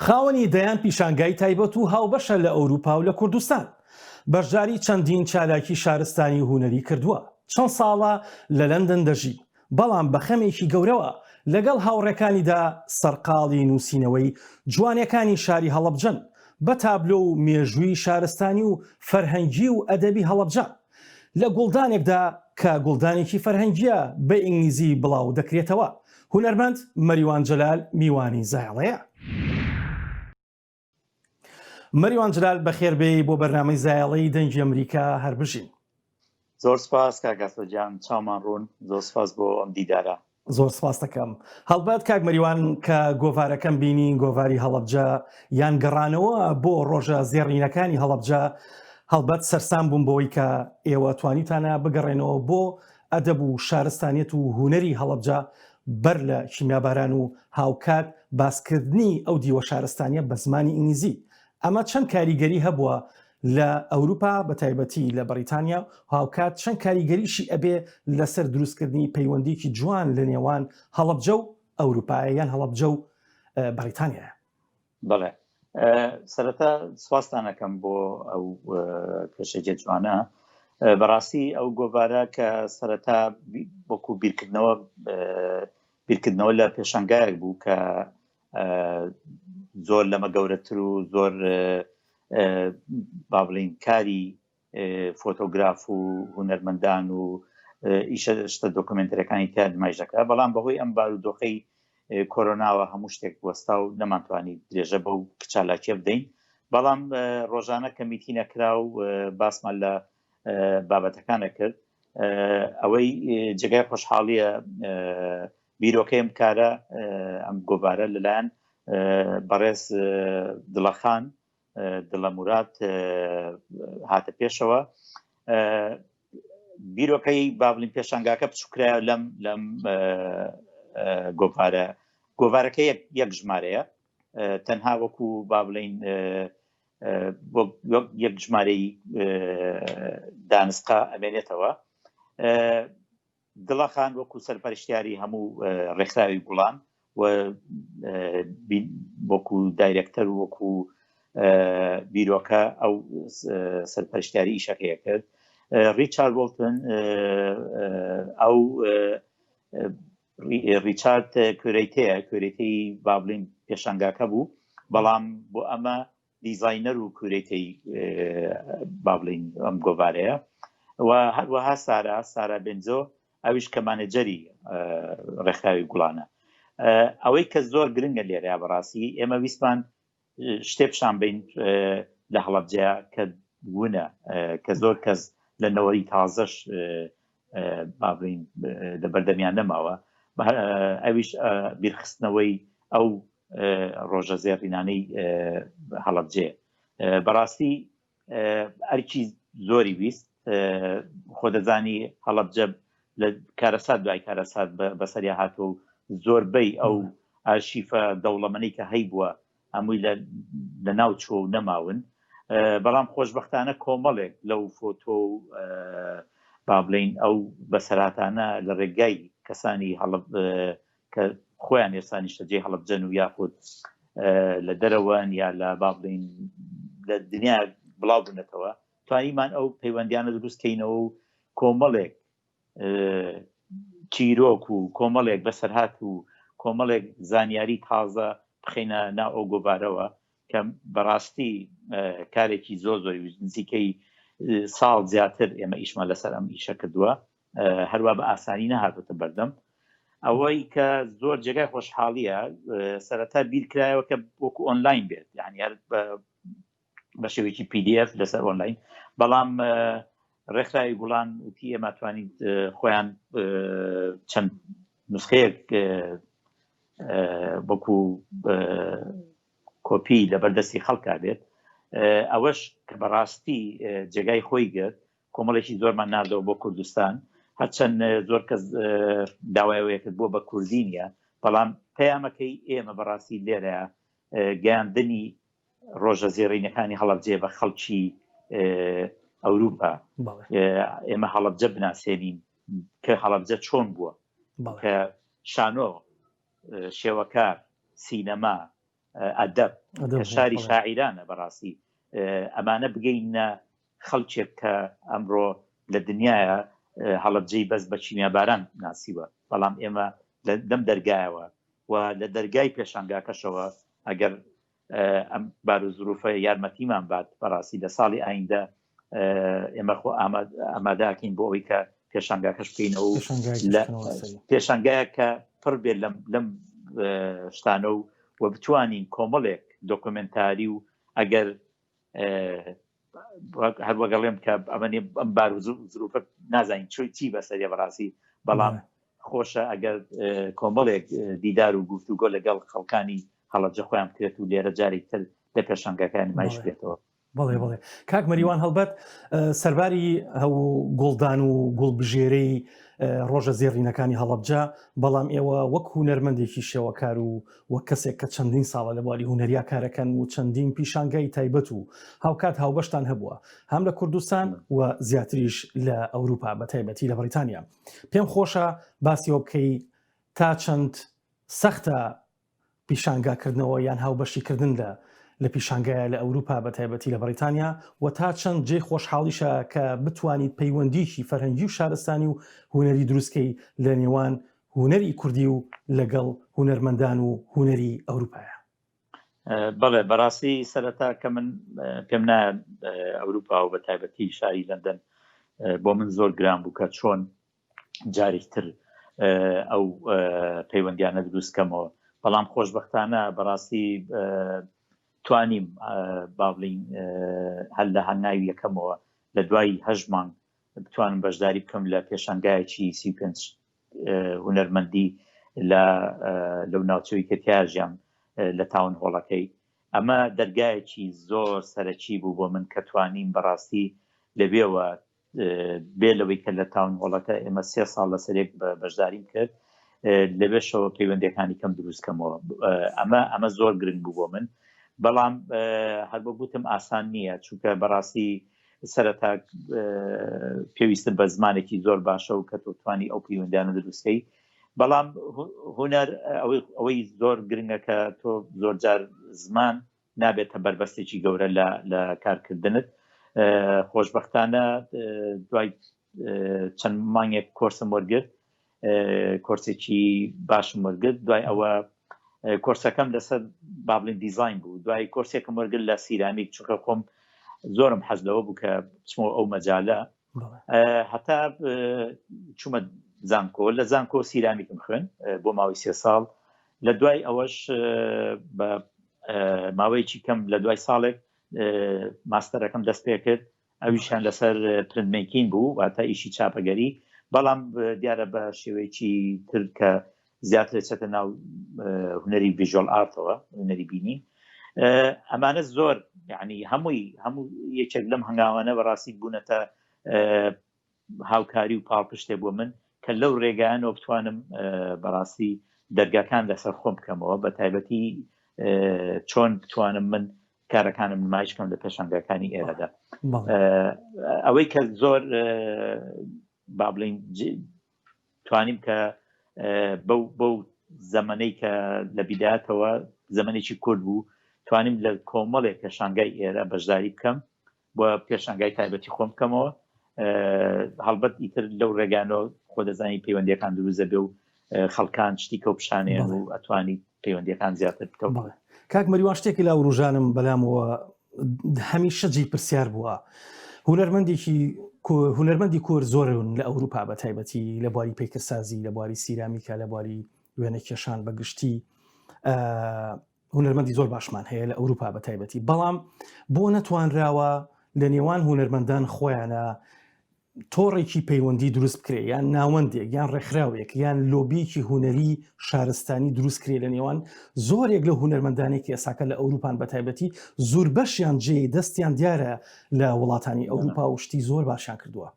خاوەنی دەیان پیشانگای تایبەت و هاوبەشە لە ئەوروپا و لە کوردستان. بەشداری چەندین چالاکی شارستانی و هونەری کردووە. چەند ساڵە لە لەندەن دەژی، بەڵام بە خەمێکی گەورەوە لەگەڵ هاوڕێکانیدا سەرقاڵی نووسینەوەی جوانیەکانی شاری هەڵەبجەن بە تابلۆ و مێژووی شارستانی و فەرهەنگی و ئەدەبی هەڵەبجە لە گوڵدانێکدا کە گوڵدانێکی فەرهەنگییە بە ئینگلیزی بڵاو دەکرێتەوە. هونەرمەند مەریوان جەلال میوانی زایەڵەیە. مەریوان جلال بەخێر بێی بۆ بەرنامەی زایەڵەی دەنگی ئەمریکا هەر بژین. زۆر سپاس کاک ئاسۆ گیان چاومان ڕوون زۆر سپاس بۆ ئەم دیدارە. زۆر سپاست دەکەم. هەڵبەت کاک مەریوان کە گۆڤارەکەم بینی گۆڤاری هەڵەبجە یان گەڕانەوە بۆ ڕۆژە زێڕینەکانی هەڵەبجە هەڵبەت سەرسام بووم بەوەی کە ئێوە توانیتانە بگەڕێنەوە بۆ ئەدەب و شارستانیەت و هونەری هەڵەبجە بەر لە کیمیاباران و هاوکات باسکردنی ئەو دیوە شارستانیە بە زمانی ئینگلیزی ئەمە چەند کاریگەری هەبووە لە ئەوروپا بە تایبەتی لە بەڕیتانیا و هاوکات چەند کاریگەریشی ئەبێ لەسەر دروستکردنی پەیوەندیکی جوان لە نێوان هەڵەبجە و ئەوروپایە یان هەڵەبجە و بەڕیتانیایە؟ بەڵێ سەرەتا سواستان ئەکەم بۆ ئەو پێشەکیە جوانە بەڕاستی ئەو گۆڤارە کە سەرەتا وەکو بیرکردنەوە بیرکردنەوە لە پێشانگایەک بوو کە زۆر لەمە گەورەتر و زۆر با بڵین کاری فۆتۆگراف و هونەرمەندان و ئیشە شتە دۆکمنتەرەکانی تیا نمایش دەکرا بەڵام بەهۆی ئەم بارودۆخەی کۆرۆناوە هەموو شتێک وەستا و نەمانتوانی درێژە بەو چالاکیە بدەین بەڵام ڕۆژانە کە میتینە کرا و باسمان لە بابەتەکانە کرد ئەوەی جێگای خۆشحاڵیە بیرۆکەی ئەم کارە ئەم گۆڤارە لەلایەن بەڕێز دڵەخان دڵە موراد هاتە پێشەوە بیرۆکەی با بڵین پێشانگاکە بچووکرایە لەم لەم گۆڤارە گۆڤارەکە یەک ژمارەیە تەنها وەکو با بڵین یەک ژمارەی دانسقا ئەمێنێتەوە دڵە خان وەکو سەرپەرشتیاری هەموو ڕێکخراوی گوڵان و وەکو دایرەکتەر و وەکو بیرۆکە ئەو سەرپەرشتیاری ئیشەکەی کرد ڕیچارد وڵتن ئەو ڕیچارد curator ەیە curator ی با بڵین پێشانگاکە بوو بەڵام بۆ ئەمە دیزاینەر و curator ی با بڵین ئەم گۆڤارەیە و هەروەها سارا سارا بنزۆ ئەویش کە مانێجەری ڕێکخراوی گوڵانە ئەوەی کە زۆر گرنگە لێرە بەڕاستی ئێمە ویستمان شتێ پیشان بین لە هەڵەبجەیە کە ونە کە زۆر کەس لە نەوەی تازەش با بڵین لە بەردەمیان نەماوە ئەویش بیرخستنەوەی ئەو ڕۆژە زێڕینانەی هەڵەبجەیە بەڕاستی ئەرکی زۆری ویست خۆ دەزانی هەڵەبجە لە کارەسات دوای کارەسات بەسەریا هاتووە و زۆربەی ئەو ئارشیفە دەوڵەمەنی کە هەیبووە هەمووی لە ناو چوە و نەماون بەڵام خۆشببختانە کۆمەڵێک لەو فۆتۆ و با بڵین ئەو بەسەراتانە لە ڕێگای کەسانی هەڵب کە خۆیان ئێستا نیشتەجێی هەڵەبجەن و یاخود لە دەرەوەن یا لە با بڵین لە دنیا بڵاو بوونەتەوە توانیمان ئەو پەیوەندیانە دروست کەینەوە و کۆمەڵێک چیرۆک و کۆمەڵێک بەسەرهات و کۆمەڵێک زانیاری تازە بخینە ناو ئەو گۆڤارەوە کە بەڕاستی کارێکی زۆر زۆری نزیکەی ساڵ زیاتر ئێمە ئیشمان لەسەر ئەم ئیشە کردووە هەروا بە ئاسانی نەهاتۆتە بەردەم ئەوەی کە زۆر جێگای خۆشحاڵیە سەرەتا بیرکرایەوە کە وەکو ئۆنلاین بێت یعنی هەر بە شێوەیەکی PDF لەسەر ئۆنلاین بەڵام ڕێکخراوی گوڵان وتی ئێمە توانین خۆیان چەند نسخەیەک وەکو کۆپی لەبەردەستی خەڵکا بێت ئەوەش کە بەڕاستی جێگای خۆی گرت کۆمەڵێکی زۆرمان ناردەوە بۆ کوردستان هەرچەند زۆر کەس داوای ئەوەیە کرد بۆ بە کوردی نییە بەڵام پەیامەکەی ئێمە بەڕاستی لێرە گەیاندنی ڕۆژە زێڕینەکانی هەڵەبجێ بە خەڵکی ئەوروپا ئێمە هەڵەبجە بناسێنین کە هەڵەبجە چۆن بووە کە شانۆ شێوەکار سینەما. ئەدەب کە شاری شاعیرانە بەڕاستی ئەمانە بگەینە خەڵکێک کە ئەمڕۆ لە دنیاە هەڵەبجەی بەس بە کیمیاباران ناسیوە بەڵام ئێمە لەم دەرگایەوە و لە دەرگای پێشانگاکەشەوە ئەگەر ئەم بارو زروفە یارمەتیمان بات بەڕاستی لە ساڵی ئایندە ئێمە خۆ ئاماداکەین بۆ ئەوەی کە پێشانگاکەش بکەینەوە و پێشانگایە کە پڕ بێت لەم لەم شتانە و و بتوانین کۆمەڵێک دۆکۆمنتاری و ئەگەر هەر وەگەڵێم کە ئەمە ئەم بار و زروفە نازانین چۆی چی بەسەریە بەڕاستی بەڵام خۆشە ئەگەر کۆمەڵێک دیدار و گفتوگۆ لەگەڵ خەڵکانی هەڵەبجە خۆیان بکرێت و لێرە جارێک تر لە پێشانگاکانی نمایش بێتەوە. بەڵێ بەڵێ کاک مەریوان هەڵبەت سەرباری ئەو گوڵدان و گوڵبژێرەی ڕۆژە زێڕینەکانی هەڵەبجە بەڵام ئێوە وەک هونەرمەندێکی شێوەکار و وەک کەسێک کە چەندین ساڵە لە بواری هونەریا کارەکەن و چەندین پیشانگای تایبەت و هاوکات هاوبەشتان هەبووە هەم لە کوردستان و زیاتریش لە ئەوروپا بە تایبەتی لە بەریتانیا پێم خۆشە باسی ئەوە بکەی تا چەند سەختە پیشانگا کردنەوە یان هاوبەشی کردن لە لە پیشانگایە لە ئەوروپا بە تایبەتی لە بەڕیتانیا و تا چەند جێی خۆشحاڵیشە کە بتوانیت پەیوەندیی فەرهەنگی و شارستانی و هونەری دروستکەی لە نێوان هونەری کوردی و لەگەڵ هونەرمەندان و هونەری ئەوروپایە. بەڵێ بەڕاستی سەرەتا کە من پێم نایە ئەوروپا و بە تایبەتی شاری لەندەن بۆ من زۆر گران بوو کە چۆن جارێک تر ئەو پەیوەندیانە دروست کەمەوە بەڵام خۆشببختانە بەڕاستی توانیم با بڵین هەر لە هەنگاوی یەکەمەوە لە دوای هەشت مانگ بتوانم بەشداری بکەم لە پێشانگایەکی 35 هونەرمەندی لە لەو ناوچەی کە تیا ژیام لە تاون هۆڵەکەی ئەمە دەرگایەکی زۆر سەرەکی بوو بۆ من کە توانیم بەڕاستی لەوێوە بێ لەوەی کە لە تاون هۆڵەکە ئێمە سێ ساڵ لەسەرێک بەشداریم کرد لەوێشەوە پەیوەندەکانی کەم دروست کەمەوە ئەمە ئەمە زۆر گرنگ بوو بۆ من بەڵام هەر بۆ گوتم ئاسان نییە چونکە بەڕاستی سەرەتا پێویستە بە زمانێکی زۆر باشە و کە تۆ توانی ئەو پەیوەندیانە دروستکەی بەڵام هونەر ئەوەی زۆر گرنگە کە تۆ زۆر جار زمان نابێتە بەربەستێکی گەورە لە لە کارکردنت خۆشببختانە دوای چەند مانگێک کۆرسم وەرگرت کۆرسێکی باشم وەرگرت دوای ئەوە کۆرسەکەم لەسەر بابلین دیزین بوو دوای کۆرسێکم وەرگرت لە سیرامیک چونکە خۆم زۆرم حەز لەوە بوو کە بچمەوە ئەو مەجالە هەتا چوومە زانکۆ لە زانکۆ سیرامیکم خوێن بۆ ماوەی سێ ساڵ لە دوای ئەوەش بە ماوەیەکی کەم لە دوای ساڵێک ماستەرەکەم دەست پێ کرد ئەویشیان لەسەر printmaking بوو واتە ئیشی چاپەگەری بەڵام دیارە بە شێوەیەکی تر کە زیاتر چێتە ناو هونەری visual art ەوە هونەری بینی ئەمانە زۆر یعنی هەمووی هەموو یەکێک لەم هەنگاوانە بەڕاستی بوونەتە هاوکاری و پاڵپشتێ بۆ من کە لەو ڕێگایانەوە بتوانم بەڕاستی دەرگاکان لەسەر خۆم بکەمەوە بە تایبەتی چۆن بتوانم من کارەکانم نمایش کەم لە پێشانگاکانی ئێرەدا ئەوەی کە زۆر با بڵین توانیم کە بەو بەو زەمەنەی کە لە بیداتەوە زەمەنێکی کورد بوو توانیم لە کۆمەڵێک پێشانگای ئێرە بەشداری بکەم بۆ پێشانگای تایبەتی خۆم بکەمەوە هەڵبەت ئیتر لەو ڕێگانەوە خۆ دەزانی پەیوەندیەکان دروست دەبێ و خەڵکان شتی کەو پیشانێن و ئەتوانی پەیوەندیەکان زیاتر بکەم کاک مەریوان شتێکی لا وروژانم بەلامەوە هەمیشە جێی پرسیار بووە هونەرمەندێکی هونەرمەندی کورد زۆرن لە ئەوروپا بە تایبەتی لە بواری پەیکەرسازی لە بواری سیرامیکا لە بواری وێنەکێشان بە گشتی هونەرمەندی زۆر باشمان هەیە لە ئەوروپا بە تایبەتی بەڵام بۆ نەتوانراوە لە نێوان هونەرمەندان خۆیانە تۆڕێکی پەیوەندی دروست بکرێ یان ناوەندێک یان ڕێکخراوێک یان لۆبیەکی هونەری شارستانی دروست کرێ لە نێوان زۆرێک لە هونەرمەندانێکی ئێساکە لە ئەوروپان بە تایبەتی زوربەشیان جێی دەستیان دیارە لە وڵاتانی ئەوروپا و شتی زۆر باشیان کردووە.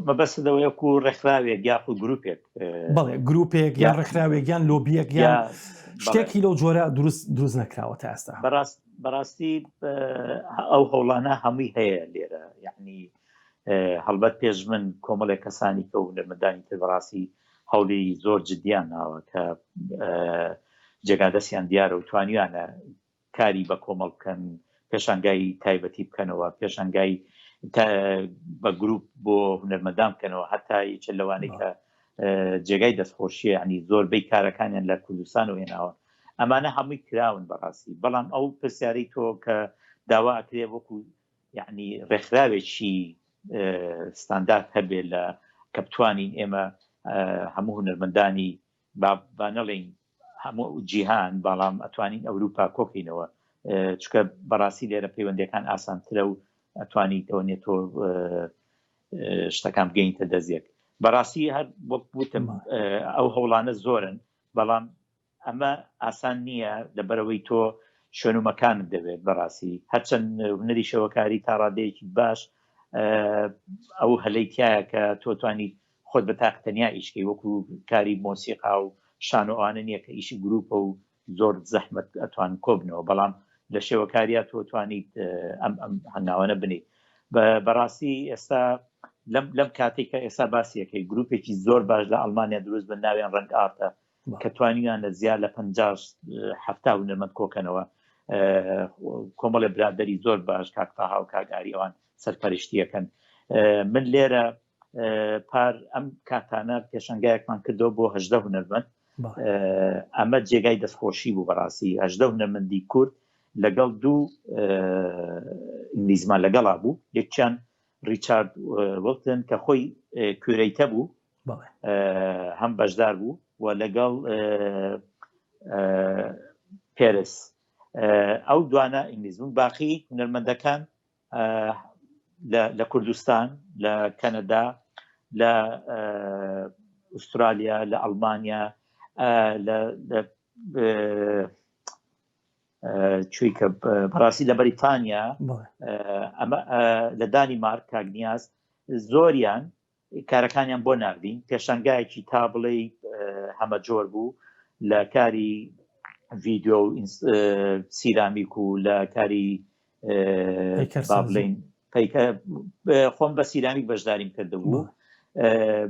مەبەستت ئەوەیە وەکو ڕێکخراوێک یاخود گروپێک؟ بەڵێ گروپێک یان ڕێکخراوێک یان لۆبیەک یان شتێکی لەو جۆرە دروست دروست نەکراوە تا ئێستا. بەڕاست بەڕاستی ئەو هەوڵانە هەمووی هەیە لێرە یعنی هەڵبەت پێش من کۆمەڵێک کەسانی کە هونەرمەندانی تر بەڕاستی هەوڵی زۆر جدیان ناوە کە جێگا دەستیان دیارە و توانیانە. کاری بە کۆمەڵ بکەن پێشانگای تایبەتی بکەنەوە پێشانگای بە گروپ بۆ هونەرمەندان بکەنەوە هەتا یەکێ لەوانەی کە جێگای دەستخۆشیە ینی زۆربەی کارەکانیان لە کوردستان و هێناوە ئەمانە هەمووی کراون بەڕاستی بەڵام ئەو پرسیاری تۆ کە داوا ئەکرێ وەکو یعنی ڕێکخراوێکی ستاندارد هەبێ لە کە بتوانین ئێمە هەموو هونەرمەندانی با نەڵێین هەموو جیهان بەڵام ئەتوانین ئەوروپا کۆکەینەوە چکە بەڕاستی لێرە پەیوەندەکان ئاسانترە و ئەتوانی ئەوە نیە تۆ شتەکان بگەینتە دەستێک بەڕاستی هەر وەک وتم ئەو هەوڵانە زۆرن بەڵام ئەمە ئاسان نییە لەبەرەوەی تۆ شوێن و مەکانت دەوێت بەڕاستی هەرچەند هونەری شێوەکاری تا ڕادەیەکی باش ئەو هەلەی تایە کە تۆ توانیت خۆت بە تاق تەنیا ئیشکەی وەکو کاری مۆسیقا و شانۆ ئەوانە نییە کە ئیشی گروپە و زۆر زەحمت ئەتوان کۆبنەوە بەڵام لە شێوەکاریا تۆ توانیت ئەم ئەم هەنگاوانە بنیت بەڕاستی ئێستا لەم لەم کاتێک کە ئێستا باسیەکەی گروپێکی زۆر باش لە ئەڵمانیا دروست بە ناویان ڕەنگ ئارتە کە توانیان لە زیاد لە 50 هەفتا هونەرمەند کۆکەنەوە کۆمەڵێ برادری زۆر باش کاک تاها و کاک ئاری ئەوان سەرپەرشتیەکەن من لێرە پار ئەم کاتانە پێشنگایەکمان کردەوە بۆ هەدە هونەرمەند ئەمە جێگای دەستخۆشی بوو بەڕاستی هەدە هونەرمەندی کورد لەگەڵ دوو ئینگلیزمان لەگەڵا بوو یەکیان ریچارد وڵتن کە خۆی curator ە بوو هەم بەشدار بوو و لەگەڵ پێرس ئەو دوانە ئینگلیز بوون باقی هونەرمەندەکان لە کوردستان لە کەنەدا لە ئوسترالیا لە ئەڵمانیا لە چوی کە بەڕاستی لە بەریتانیا ئەمە لە دانی مارک کاگنیاز زۆریان کارەکانیان بۆ ناردین پێشانگایەکی تا بڵێ هەمەجۆر بوو لە کاری ڤیددیو و سیرامیک و لە کاری با بڵین پیکە خۆم بە سیرامیک بەشداریم کردبوو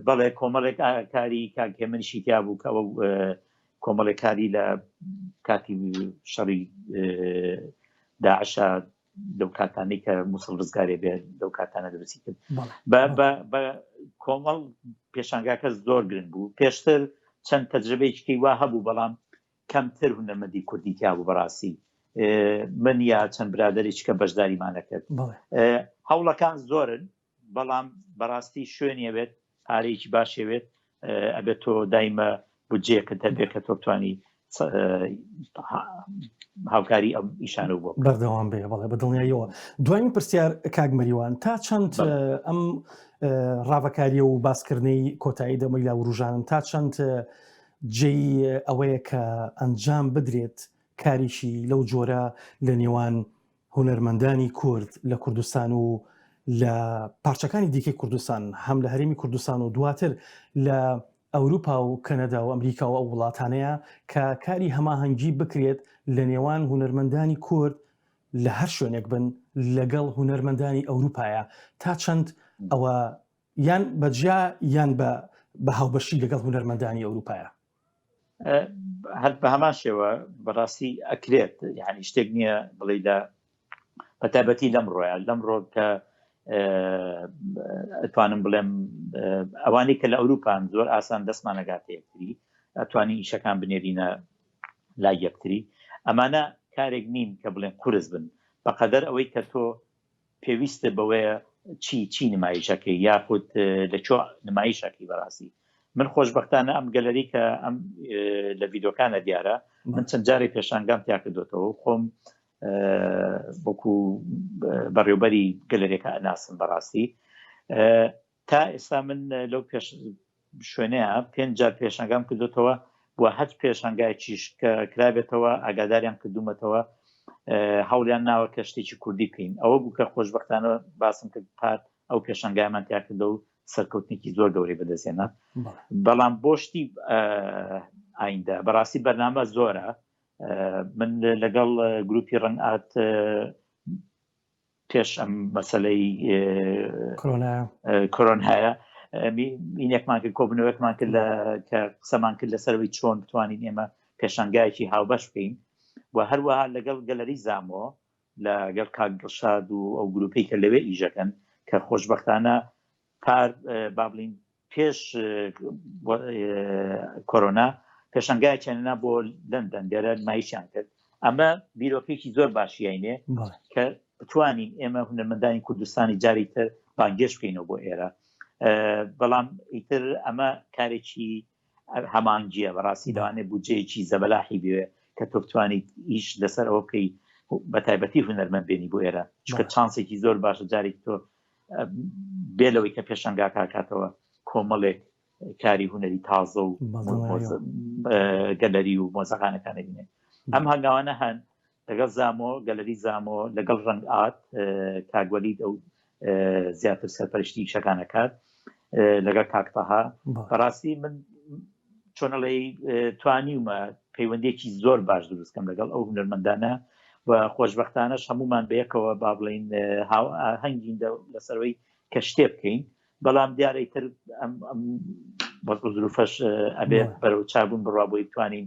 بەڵێ کۆمەڵێک کاری کاک هێمنشی تیا بوو کە ئەو کۆمەڵێک کاری لە کاتی شەڕی داعشە لەو کاتانەی کە مووسڵ ڕزگارێ بێت لەو کاتانە دروستی کرد بە کۆمەڵ پێشانگاکە زۆر گرنگ بوو پێشتر چەند تەجربەیەکی وا هەبوو بەڵام کەمتر هونەرمەندی کوردی تیا بوو بەڕاستی من یا چەند برادێکی کە بەشداریمانە کرد هەوڵەکان زۆرن بەڵام بەڕاستی شوێنی ئەوێت پارەیەکی باشێوێت ئەبێت تۆ دایمە بودجەیەکت هەبێت کە تۆ بتانی هاوکاری ئەم ئیشانە بۆ بەردەوام بێ بەڵێ بە دڵنیاییەوە دوایین پرسیار کاک مەریوان تا چەند ئەم ڕاڤەکاریە و باسکردنەی کۆتایی دەمەی لا وروژانم تا چەند جێی ئەوەیە کە ئەنجام بدرێت کاریشی لەو جۆرە لە نێوان هونەرمەندانی کورد لە کوردستان و لە پارچەکانی دیکەی کوردستان هەم لە هەرێمی کوردستان و دواتر لە ئەوروپا و کەنەدا و ئەمریکا و ئەو وڵاتانەیە کە کاری هەماهەنگی بکرێت لە نێوان هونەرمەندانی کورد لە هەر شوێنێک بن لەگەڵ هونەرمەندانی ئەوروپایە تا چەند ئەوە یان بە جیا یان بە بە هاوبەشی لەگەڵ هونەرمەندانی ئەوروپایە؟ هەر بە هەمان شێوە بەڕاستی ئەکرێت یعنی شتێک نییە بڵێ لە بەتایبەتی لەم ڕۆیە لەم ڕۆ کە ئەتوانم بڵێم ئەوانەی کە لە ئەوروپان زۆر ئاسان دەستمانەگاتە یەکتری ئەتوانی ئیشەکان بنێرینە لای یەکتری ئەمانە کارێک نین کە بڵێن قورس بن بەقەدەر ئەوەی کە تۆ پێویستە بەوەیە چی چی نمایشەکەی یاخود لە چۆ نمایشەکەی بەڕاستی من خۆشببختانە ئەم گەلەری کە ئەم لە ڤیدۆکانە دیارە من چەند جارێک پێشانگام تیا کردوێتەوە خۆم وەکو بەڕێوبەری گەلەرێکە ئەناسم بەڕاستی تا ئێستا من لەو پێش شوێنەیە پێنج جار پێشانگام کردوتەوە و هەچ پێشانگایکیش کە کرابێتەوە ئاگاداریان کردومەتەوە هەوڵیان ناوە کە شتێکی کوردی بکەین ئەوە بوو کە خۆشببختانە باسم کرد پار ئەو پێشانگایمان تیا کردەوە و سەرکەوتنێکی زۆر گەورەی بەدەستێنا بەڵام بۆ شتی ئایندە بەڕاستی بەرنامە زۆرە من لەگەڵ گروپی ڕەنگ ئات پێش ئەم مەسلەی کۆرۆنایە مینێکمان کرد کۆبنەوەکمان کرد لە کە قسەمان کرد لەسەرەوەی چۆن بتوانین ئێمە پێشانگایەکی هاوبەش بکەین. و هەروەها لەگەڵ گەلەری زامۆ لەگەڵ کاک دڵشاد و ئەو گروپەی کە لەوێ ئیشەکەن کە خۆشبەختانە پار با بڵین پێش کۆرۆنا پێشنگایەکیان نا بۆ لەندەن لێرە نمایشیان کرد ئەمە بیرۆکێکی زۆر باشیینێ کە بتوانین ئێمە هونەرمەندانی کوردستانی جاری تر بانگێش بکەینەوە بۆ ئێرە بەڵام ئیتر ئەمە کارێکی هەمانگیە بەڕاستی لەوانێ بودجەیەکی زەبەلاحی بوێ کە تۆ بتوانیت ئیش لەسەر ئەوە بکەی بە تایبەتی هونەرمەند بێنی بۆ ئێرە چونکە چانسێکی زۆر باشە جارێک تۆ بێ لەوەی کە پێشانگاکە کاتەوە کۆمەڵێک کاری هونەری تازە و گەلەری و مۆزەخانەکان بینێ ئەم هەنگاوانە هەن لەگەڵ زامۆ گەلەری زامۆ لەگەڵ ڕەنگ ئات کاگوەلید ئەو زیاتر سەرپەرشتی ئیشەکانەکات لەگەڵ کاکتەها بەڕاستی من چۆنەڵی توانیومە پەیوەندێکی زۆر باش دروستکەم لەگەڵ ئەو هونەرمەندانە و خۆشببختانەش هەمومان بەیەکەوە با بڵین هەنگین لەسەرەوەی کە شتێ بکەین بەڵام دیارەی تر ئەم زروفەش ئەبێ بەرەو چابوون بڕوا بۆی بتوانین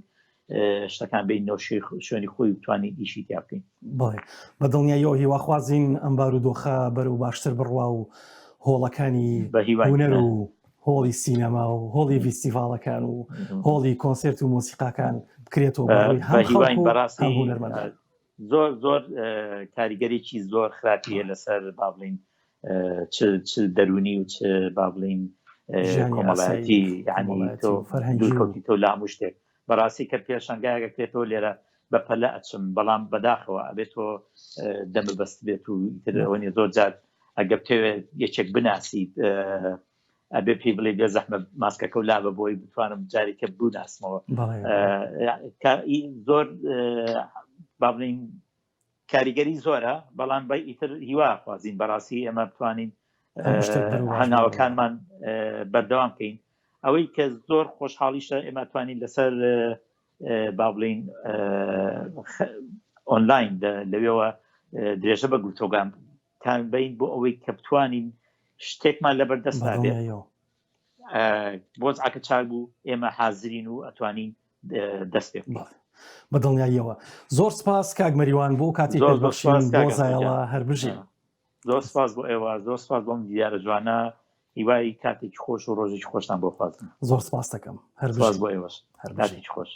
شتەکان بینەوە شوێنی خۆی بتوانین ئیشی تیا بکەین بڵێ بە دڵنیاییەوە هیواخوازین ئەم بارودۆخە بەرەو باشتر بڕوا و هۆڵەکانی هونەر و هۆڵی سینەما و هۆڵی ڤیستیڤاڵەکان و هۆڵی کۆنسێرت و مۆسیقاکان بکرێتەوە بەڕاستی هونەرمەندان زۆر زۆر کاریگەرێکی زۆر خراپیە لەسەر با بڵین چ دەرونی و چ با بڵین کۆمەڵایەتی یعنی تۆ دوورکەوتی تۆ لە هەموو شتێک بەڕاستی کە پێشانگایەکە کرێتەوە لێرە بە پەلە ئەچم بەڵام بەداخەوە ئەبێت تۆ دەمە بەست بێت و ئیتر ئەوە نیە زۆر جار ئەگە بتەوێت یەکێک بناسیت ئەبێ پێی بڵێ بێ زەحمە ماسکەکە و لابە بۆی بتوانم جارێکە بناسمەوە زۆر با بڵین کاریگەری زۆرە بەڵام بە ئیتر هیوا خوازین بەڕاستی ئێمە بتوانین هەنگاوەکانمان بەردەوام بکەین ئەوەی کە زۆر خۆشحاڵیشە ئێمە توانین لەسەر با بڵین ئۆنلاین لەوێوە درێژە بە گفتۆگان تان بین بۆ ئەوەی کە بتوانین شتێکمان لەبەردەست بێت بۆزعەکە چاک بوو ئێمە حازرین و ئەتوانین دەست پێ بە دڵنیاییەوە زۆر سپاس کاک مەریوان بۆ کاتی زۆر بەخشین بۆ زایەڵە هەر بژی زۆر سپاس بۆ ئێوە زۆر سپاس بۆم دیارە جوانە هیوای کاتێکی خۆش و ڕۆژێکی خۆشتان بۆ خوازم زۆر سپاس دەکەم هەر بۆ ئێوەش هەر کاتێکی خۆش.